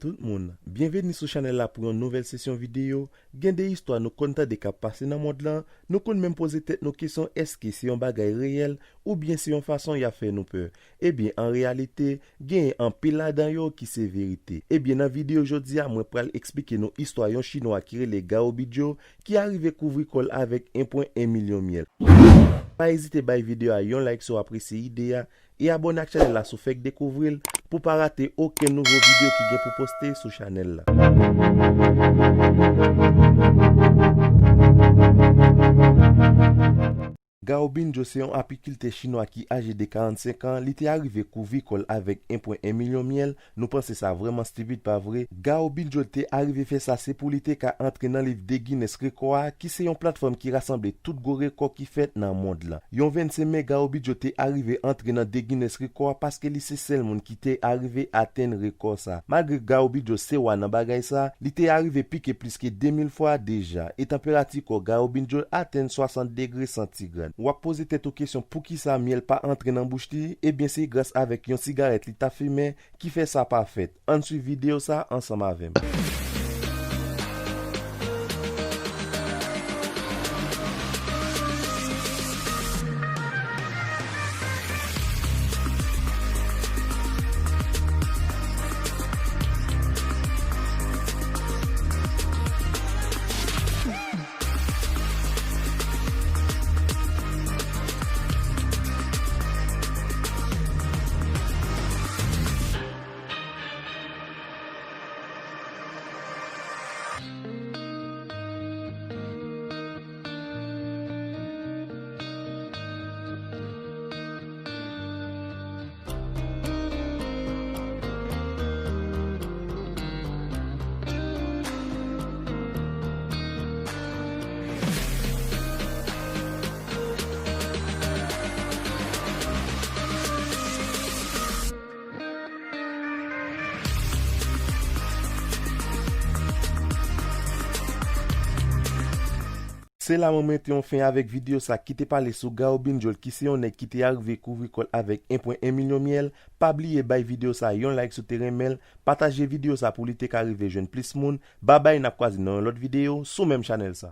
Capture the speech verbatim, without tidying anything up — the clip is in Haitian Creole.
Tout moun, byenveni sou chanèl la pou yon nouvèl sesyon videyo. Gen de istwa nou konn tande k ap pase nan mond lan, nou konn menm poze tèt nou kesyon èske se yon bagay reyèl oubyen se yon fason y ap fè nou pè. Ebyen, an reyalite, genyen anpil ladan yo ki se verite. Ebyen, nan videyo jodi a, mwen pral eksplike nou istwa yon Chinwa ki rele Gao Bidjo ki arive kouvri kò l avèk en pwen en milyon myèl. Pa ezite bay videyo a yon like si w apresye ide a, e abòne ak chanèl la si w fèk dekouvri l pou pa rate okenn nouvo videyo ki gen pou poste sou chanèl la. Gao Bidjo se yon apikiltè chinwa ki aje de karannsenk an, li te arive kouvri kò l avèk en pwen en milyon myèl. Nou panse sa vrèman stipid, pa vre? Gao Bidjo te arive fè sa se pou li te ka antre nan liv de Guinness rekò a, ki se yon platfòm ki rasanble tout gwo rekò ki fèt nan mond lan. Yon vennsenk me, Gao Bidjo te arive antre nan de Guinness rekò a paske li se sèl moun ki te arive atenn rekò sa. Malgre Gao Bidjo se wa nan bagay sa, li te arive pike plis ke de mil fwa deja, e tanperati kò Gao Bidjo atenn swasant degre santigrad. W ap poze tèt ou kesyon poukisa myèl pa antre nan bouch li? Ebyen, se gras avèk yon sigarèt li t ap fimen ki fè sa pa fèt. Ann swiv videyo sa ansanm avè m. Se la mwen mete yon fen avèk videyo sa ki te pale sou Gao Bidjo ki se yon nèg ki te arive kouvri kò l avèk en pwen en milyon myèl. Pa bliye bay videyo sa yon like si w te renmen l, pataje videyo sa pou li te ka rive jwenn plis moun. Babay, n ap kwaze nan yon lòt videyo sou menm chanèl sa.